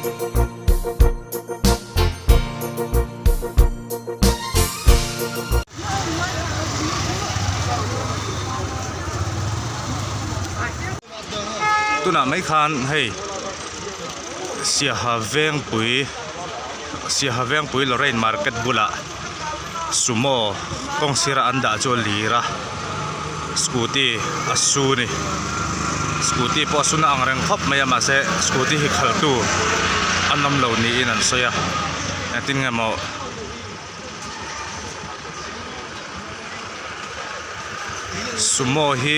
Tunah mai khan hei Siaha Vengpui Siaha Vengpui Lorraine Market bulah Sumo kawng sira an dah chu a lir a scooty a su a ni scooty pawh a su na ang reng khawp mai a mahse scooty hi khalhtu an awm lo niin an sawi a engtin nge maw. Sumo hi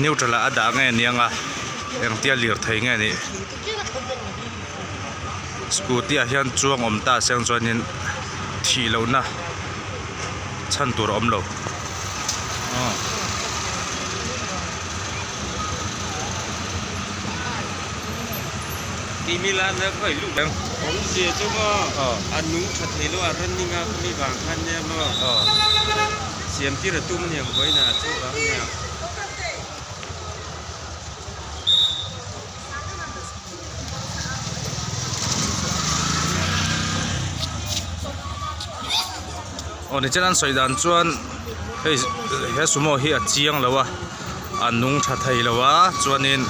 neutral ah a dah nge aniang a engtia lirthei nge nih scooty ah hian chuang awm ta seng chuanin thih lohna chhan tur a awm lo. Aw nichin an sawi dan chuan hei he sumo hi a chiang lo a a nung tha thei lo a chuanin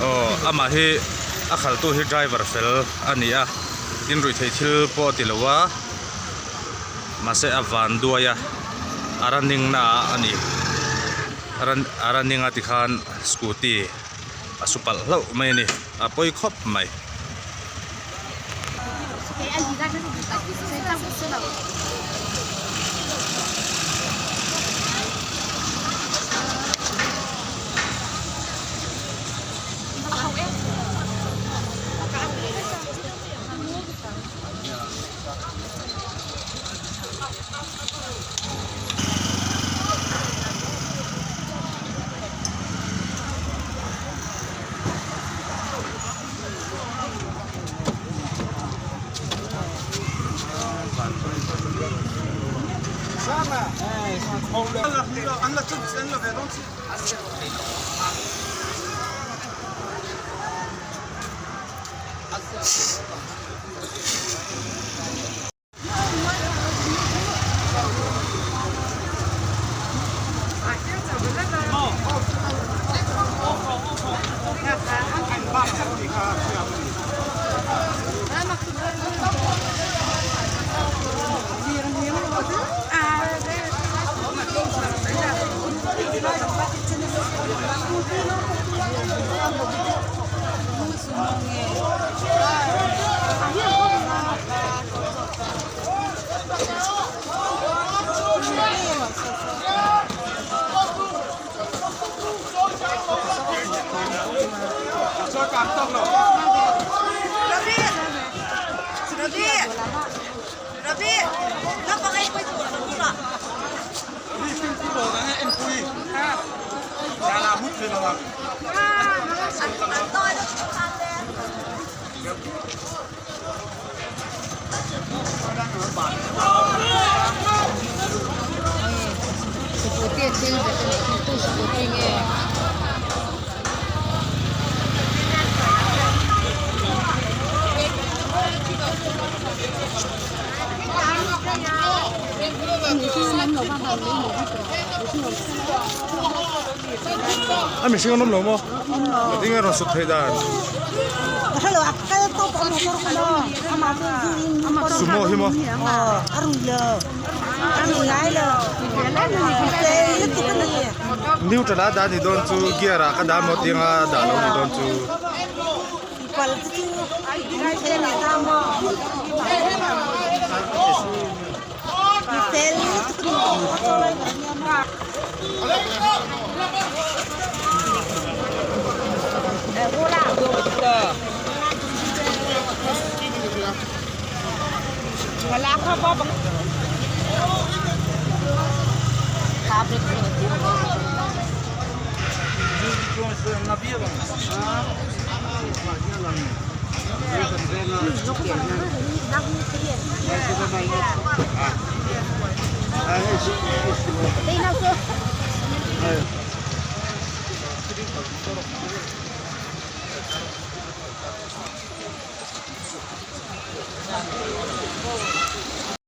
aw amah hi a khaltu hi driver fel a ni a tin ruihtheih thil pawh a ti lo a mahse a van duai a a running na ah a ni a running a tikhan scooty a su palh hlauh mai a ni a pawi khawp mai. A mihring an awm lo maw? Engtin nge rawn sut theih dan? Sumo hi maw? Neutral a dah ni dawn chu gear ah ka dah maw tih anga dah lo ni dawn chu.